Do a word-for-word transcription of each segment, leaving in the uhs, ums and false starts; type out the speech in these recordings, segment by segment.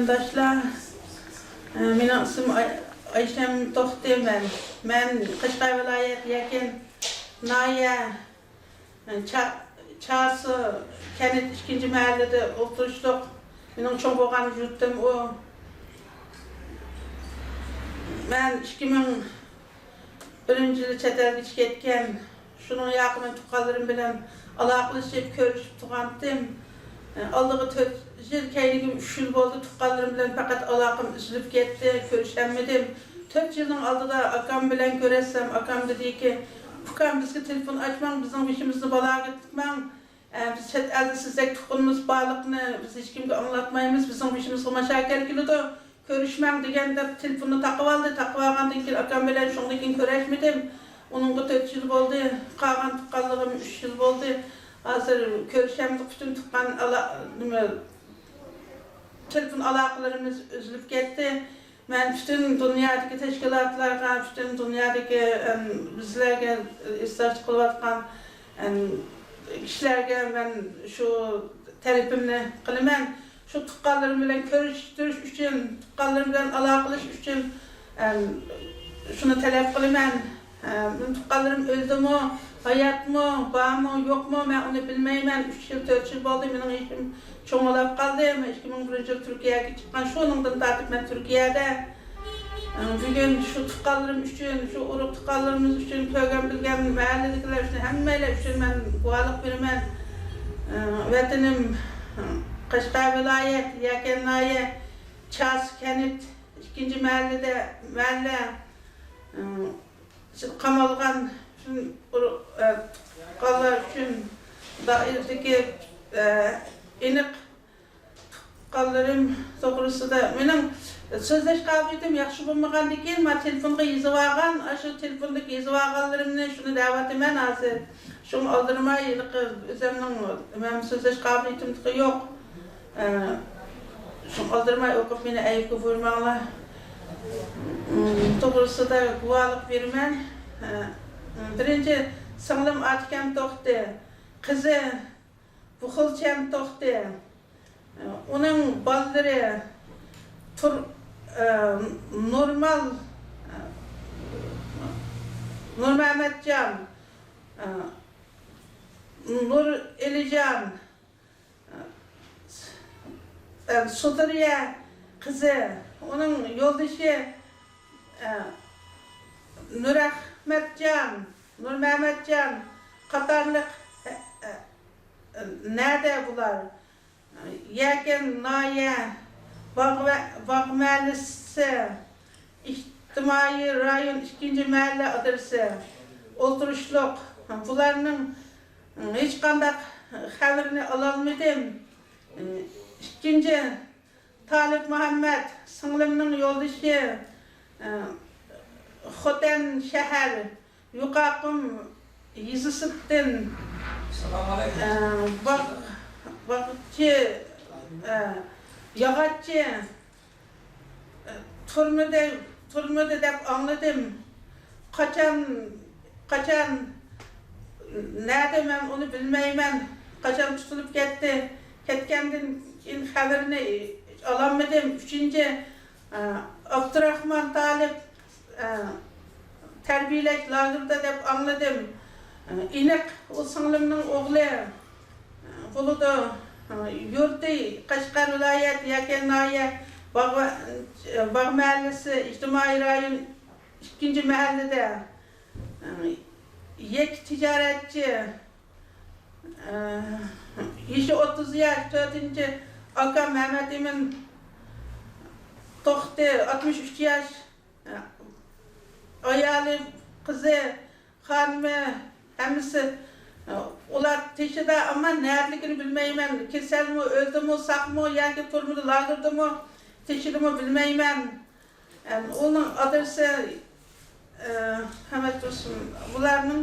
قېرىنداشلار، مېنىڭ ئىسمىم ئاي-، ئايشەم توختى. مەن، مەن قەشقەر ۋىلايەت يەكەن ناھىيە، چا-، چارسۇ كەنت ئىككىنچى مەھەللىدە ئولتۇرۇشلۇق. مېنىڭ چوڭ بولغان يۇرتۇم ئۇ. مەن ئىككى مىڭ بىرىنچى يىلى چەت ئەلگىچە كەتكەن. شۇنىڭ ياقى مەن تۇغقانلىرىم بىلەن ئالاقىلىشىپ، كۆرۈشۈپ تۇرغانتىم. ئالدىغا تۆت يىل، كەينىگىمۇ ئۈچ يىل بولدى. تۇغقانلىرىم بىلەن پەقەت ئالاقەم ئۈزۈلۈپ كەتتى، كۆرۈشەلمىدىم. تۆت يىلنىڭ ئالدىدا ئاكام بىلەن كۆرۈشسەم، ئاكام دېدىكى، «ئۇكام، بىزگە تېلېفون ئاچماڭ، بىزنىڭ بېشىمىزنى بالاغا تىقماڭ. ئە، بىز چەت ئەلدە سىزدەك تۇغقىنىمىز بارلىقىنى بىز ھېچكىمگە ئاڭلاتمايمىز، بىزنىڭ بېشىمىزغا ماشاكىل كېلىدۇ، كۆرۈشمەڭ» دېگەن دەپ تېلېفوننى تاقىۋالدى. تاقىۋالغاندىن كېيىن ئاكام بىلەن شۇنىڭدىن كېيىن كۆرۈشمىدىم. ئۇنىڭغا تۆت يىل بولدى، قالغان تۇغقانلىرىم ئۈچ يىل بولدى. ھازىر كۆرۈشەمدۇق، پۈتۈن تۇغقان ئالا-، نېمە، تېلېفون ئالاقىلىرىمىز ئۈزۈلۈپ كەتتى. مەن پۈتۈن دۇنيادىكى تەشكىلاتلارغا، پۈتۈن دۇنيادىكى، ئەم، بىزلەرگە ئىزداشلىق قىلىۋاتقان، ئەم، كىشىلەرگە مەن شۇ تەلىپىمنى قىلىمەن. شۇ تۇغقانلىرىم بىلەن كۆرۈشتۈرۈش ئۈچۈن، تۇغقانلىرىم بىلەن ئالاقىلىشىش ئۈچۈن، ئەم، شۇنى تەلەپ قىلىمەن. ئە، مېنىڭ تۇغقانلىرىم ئۆلدىمۇ، ھاياتمۇ، بارمۇ، يوقمۇ، مەن ئۇنى بىلمەيمەن. ئۈچ يىل، تۆت يىل بولدى، مېنىڭ يېشىم چوڭلاپ قالدى. مەن ئىككى مىڭ بىرىنچى يىل تۈركىيەگە چىققان، شۇنىڭدىن تارتىپ مەن تۈركىيەدە. ئە، بۈگۈن شۇ تۇغقانلىرىم ئۈچۈن، شۇ ئۇرۇق تۇغقانلىرىمىز ئۈچۈن، كۆرگەن بىلگەن مەھەللىدىكىلەر ئۈچۈن، ھەممەيلەن ئۈچۈن مەن گۇۋاھلىق بېرىمەن. ئە، ۋەتىنىم، ئە، قەشقەر ۋىلايەت، يەكەن ناھىيە، چارسۇ كەنت، ئىككىنچى مەھەللىدە، مەھەللە، ئە، قامالغان ئۈچۈن، ئۇرۇق، ئە، تۇغقانلار ئۈچۈن دائىرىدىكى، ئە، ئېنىق تۇغقانلىرىم توغرىسىدا مېنىڭ سۆزلەش قابىلىيىتىم ياخشى بولمىغاندىكىن، مانا تېلېفونغا يېزىۋالغان، ئاشۇ تېلېفوندىكى يېزىۋالغانلىرىمنى شۇنى دەۋاتىمەن ھازىر. شۇڭا ئالدىرىماي، ھېلىقى ئۆزۈمنىڭ مەن سۆزلەش قابىلىيىتىم تېخى يوق. ئە، شۇڭا ئالدىرىماي ئوقۇپ، مېنى ئەيىبكە بۇيرۇماڭلار. ئىم، توغرىسىدا گۇۋاھلىق بېرىمەن. ئە، بىرىنچى، سىڭلىم ئاتىكەم توختى، قىزى بۇخۇلچەم توختى، ئە، ئۇنىڭ بالىلىرى تۇر-، ئە، نورمال، ئە، نۇرمەمەتجان، ئە، نۇرئېلىجان، ئە، سۇدۇرىيە قىزى، ئۇنىڭ يولدىشى، ئە، نۇرئەخمەتجان، نۇرمەمەتجان قاتارلىق، ئە، ئە، نەدە بۇلار؟ يەكەن ناھىيە باغ ۋە، باغ مەھەللىسى، ئىجتىمائىي رايون ئىككىنچى مەھەللە ئادرېسى، ئولتۇرۇشلۇق. بۇلارنىڭ ھېچقانداق خەۋىرىنى ئالالمىدىم. ئىككىنچى، تالىپ مۇھەممەد، سىڭلىمنىڭ يولدىشى، خوتەن شەھەر يۇقاقۇم يېزىسىدىن، ئە، باغ-، باغچى، ئە، ياغاچچى، ئە، تۈرمىدە، تۈرمىدە دەپ ئاڭلىدىم. قاچان، قاچان، نەدە، مەن ئۇنى بىلمەيمەن. قاچان تۇتۇلۇپ كەتتى، كەتكەندىن كېيىن خەۋىرىنى ئالالمىدىم. ئۈچىنچى، ئە، ئابدۇراخمان تالىپ، ئە، تەربىيەلەش لاگېرىدا دەپ ئاڭلىدىم. ئېنىق، ئۇ سىڭلىمنىڭ ئوغلى بولىدۇ. يۇرتى قەشقەر ۋىلايەت يەكەن ناھىيە باغ، باغ مەھەللىسى ئىجتىمائىي رايون ئىككىنچى مەھەللىدە يەككە تىجارەتچى، يېشى ئوتتۇز ياش، تۆتىنچى ئاكام مەمەتئىمىن توختى، ئاتمىش ئۈچ ياش، ئايالى، قىزى، خانىمى، ھەممىسى، ئۇلار تېشىدا، ئەمما نەدىلىكىنى بىلمەيمەن. كېسەلمۇ، ئۆلدىمۇ، ساقمۇ ياكى تۈرمىدە، لاگېردىمۇ، تېشىدىمۇ بىلمەيمەن. ئۇنىڭ ئادرېسى، ئە، ھەمەت تۇرسۇن، بۇلارنىڭ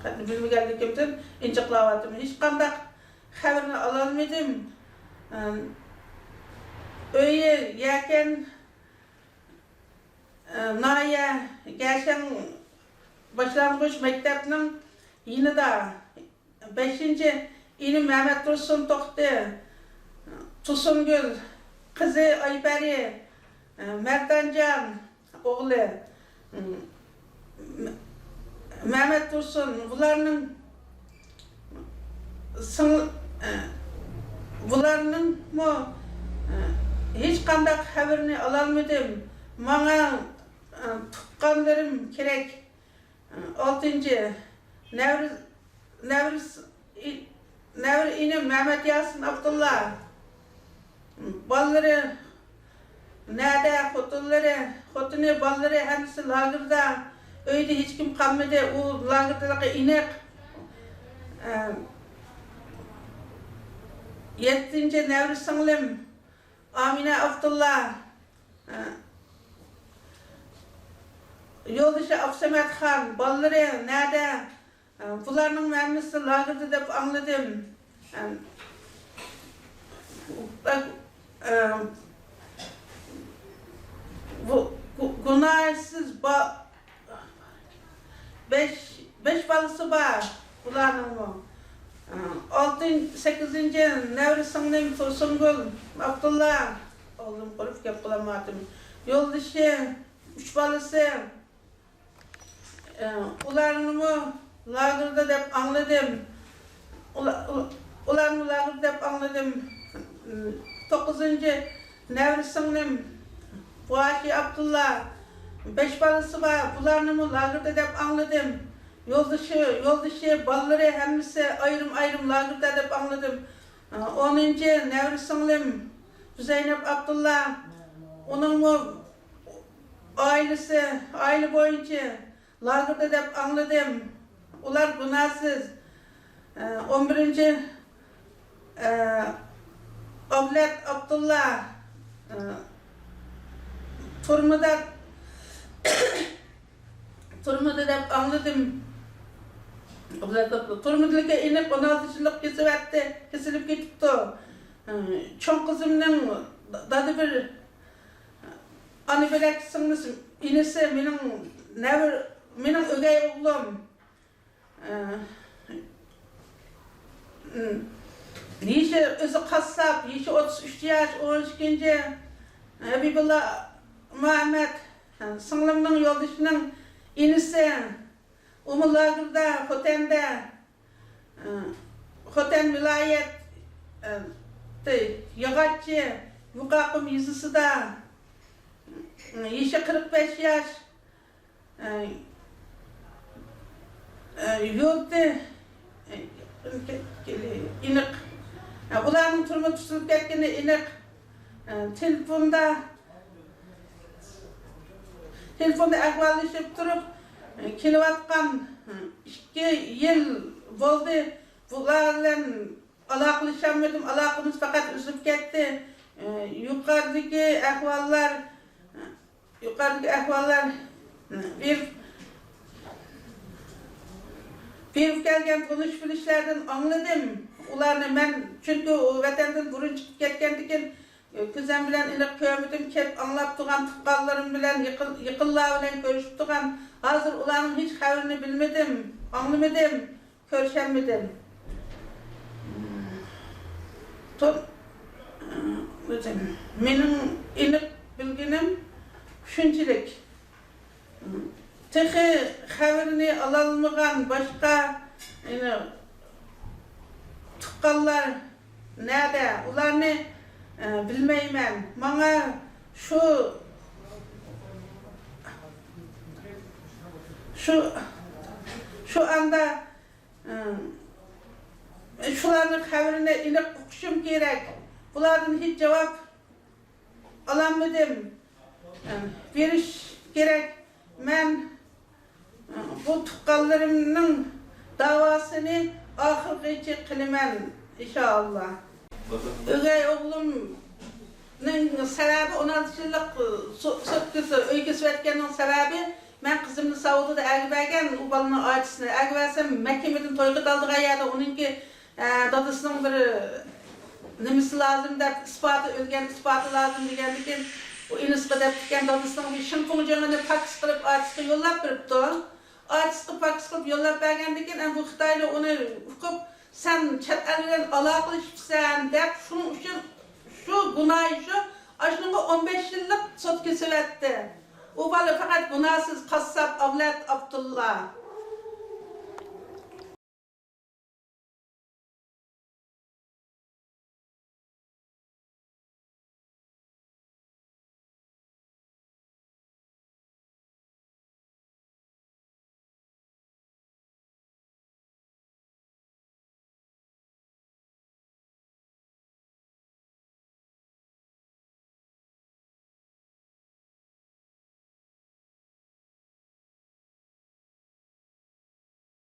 خەتنى بىلمىگەنلىكىمدىن ئىنچىقلاۋاتىمەن. ھېچقانداق خەۋىرىنى ئالالمىدىم. ئە، ئۆيى يەكەن، ئە، ناھىيە گەشەڭ باشلانغۇچ مەكتەپنىڭ يېنىدا. بەشىنچى، ئىنىم مەمەتتۇرسۇن توختى، تۇرسۇنگۈل، قىزى ئايپەرى، ئە، مەردانجان، ئوغلى، ئىم، مەمەت تۇرسۇن، بۇلارنىڭ سىڭ-، ئە، بۇلارنىڭمۇ، ئە، ھېچقانداق خەۋىرىنى ئالالمىدىم. ماڭا، ئە، تۇغقانلىرىم كېرەك. ئالتىنچى، نەۋرە، نەۋرە، نەۋرە ئىنىم مەمەتياسىن ئابدۇللا. بالىلىرى نەدە؟ خوتۇنلىرى، خوتۇنى، بالىلىرى ھەممىسى لاگېردا. ئۆيدە ھېچكىم قالمىدى. ئۇ لاگېردىلىقى ئېنىق. ئە، يەتتىنچى، نەۋرە سىڭلىم ئامىنە ئابدۇللا. ئە، يولدىشى ئابسەمەتخان، بالىلىرى نەدە؟ ئە، بۇلارنىڭ ھەممىسى لاگېردا دەپ ئاڭلىدىم. ئە، ئە، بۇ گۇ-، گۇناھسىز با-، بەش، بەش بالىسى بار بۇلارنىڭمۇ. ئالتىنچى، سەككىزىنچى نەۋرە سىڭلىم تۇرسۇنگۈل ئابدۇللا، ئالدىم قۇرۇپ گەپ قىلالمايتتىم. يولدىشى، ئۈچ بالىسى، ئۇلارنىمۇ لاگېردا دەپ ئاڭلىدىم. ئۇلا-، ئۇلا-، ئۇلارنى لاگېردا دەپ ئاڭلىدىم. توققۇزىنچى نەۋرە سىڭلىم بۇئاشى ئابدۇللا، بەش بالىسى بار، بۇلارنىمۇ لاگېردا دەپ ئاڭلىدىم. يولدىشى، يولدىشى، بالىلىرى ھەممىسى ئايرىم-ئايرىم لاگېردا دەپ ئاڭلىدىم. ئونىنچى نەۋرە سىڭلىم زەينەپ ئابدۇللا، ئۇنىڭمۇ ئائىلىسى، ئائىلە بويىچە لاگېردا دەپ ئاڭلىدىم. ئۇلار گۇناھسىز. ئون بىرىنچى ئابلەت ئابدۇللا، تۈرمىدە، تۈرمىدە دەپ ئاڭلىدىم. ئابلەت ئابدۇللا تۈرمىدىلىكى ئېنىق، ئون ئالتە يىللىق كېسىۋەتتى، كېسىلىپ كېتىپتۇ. چوڭ قىزىمنىڭ دادا بىر ئانا بۆلەك سىڭلىسى، ئىنىسى، مېنىڭ نەۋرە، مېنىڭ ئۆگەي ئوغلۇم. ئە، يېشى ئۆزى قاسساپ، يېشى ئوتتۇز ئۈچ ياش، ئون ئىككىنچى ھەبىبۇللا مۇھەممەد، سىڭلىمنىڭ يولدىشىنىڭ ئىنىسى، ئۇمۇ لاگېردا، خوتەندە. خوتەن ۋىلايەت، ياغاچچى يۇقاقۇم يېزىسىدا، يېشى قىرىق بەش ياش، يۇرتى ئېنىق، ئۇلارنىڭ تۈرمىدە تۇتۇلۇپ كەتكىنى ئېنىق. تېلېفوندا، تېلېفوندا ئەھۋاللىشىپ تۇرۇپ، كېلىۋاتقان ئىككى يىل بولدى. بۇلار بىلەن ئالاقىلىشالمىدىم، ئالاقىمىز پەقەت ئۈزۈلۈپ كەتتى. يۇقىرىدىكى ئەھۋاللار، يۇقىرىدىكى ئەھۋاللار بېرىپ، بېرىپ كەلگەن تونۇش-بىلىشلەردىن ئاڭلىدىم. ئۇلارنى مەن، چۈنكى ئۇ ۋەتەندىن بۇرۇن چىقىپ كەتكەندىكىن، كۆزۈم بىلەن ئېنىق كۆرمىدىم، كەپ ئاڭلاپ تۇرغان تۇغقانلىرىم بىلەن، يېقىن، يېقىنلار بىلەن كۆرۈشۈپ تۇرغان. ھازىر ئۇلارنىڭ ھېچ خەۋىرىنى بىلمىدىم، ئاڭلىمىدىم، كۆرۈشەلمىدىم. تو-، ئۆزۈم، مېنىڭ ئېنىق بىلگىنىم شۇنچىلىك. تېخى خەۋىرىنى ئالالمىغان باشقا، يەنە، تۇغقانلار نەدە؟ ئۇلارنى، ئە، بىلمەيمەن. ماڭا شۇ، شۇ، شۇ ئاندا، ئە، شۇلارنىڭ خەۋىرىنى ئېنىق ئۇقۇشۇم كېرەك. بۇلاردىن ھېچ جاۋاب ئالالمىدىم. بېرىش كېرەك. مەن بۇ تۇغقانلىرىمنىڭ داۋاسىنى ئاخىرغىچە قىلىمەن، ئىنشائاللا. ئۆگەي ئوغلۇمنىڭ سەۋەبى، ئون ئالتە يىللىق سو-، سوتكىسى، ئۆي كېسىۋەتكەننىڭ سەۋەبى، مەن قىزىمنى سوۋغىتىدا ئەگىۋەرگەن، ئۇ بالىنىڭ ئاچىسىنى ئەگىۋەرسەم، مەھكىمىدىن توي قىلىدىغان يەردە ئۇنىڭكى ئە، دادىسىنىڭ بىر نېمىسى لازىم دەپ، ئىسپاتى، ئۆلگەن ئىسپاتى لازىم دېگەندىكىن، ئۇ ئىنىسىغا دەپتىكەن، دادىسىنىڭ بىر شىنفۇڭ جېڭىنى پاكىس قىلىپ ئاچىسىغا يوللاپ بېرىپتۇ. ئاچىسىغا پاكىس قىلىپ يوللاپ بەرگەندىكىن، ئەمدى بۇ خىتايلار ئۇنى ئۇقۇپ، سەن چەت ئەل بىلەن ئالاقىلىشىپسەن دەپ، شۇنىڭ ئۈچۈن شۇ گۇناھى شۇ، ئاشۇنىڭغا ئون بەش يىللىق سوت كېسىۋەتتى. ئۇ بالا پەقەت گۇناھسىز قاسساپ ئابلەت ئابدۇللا.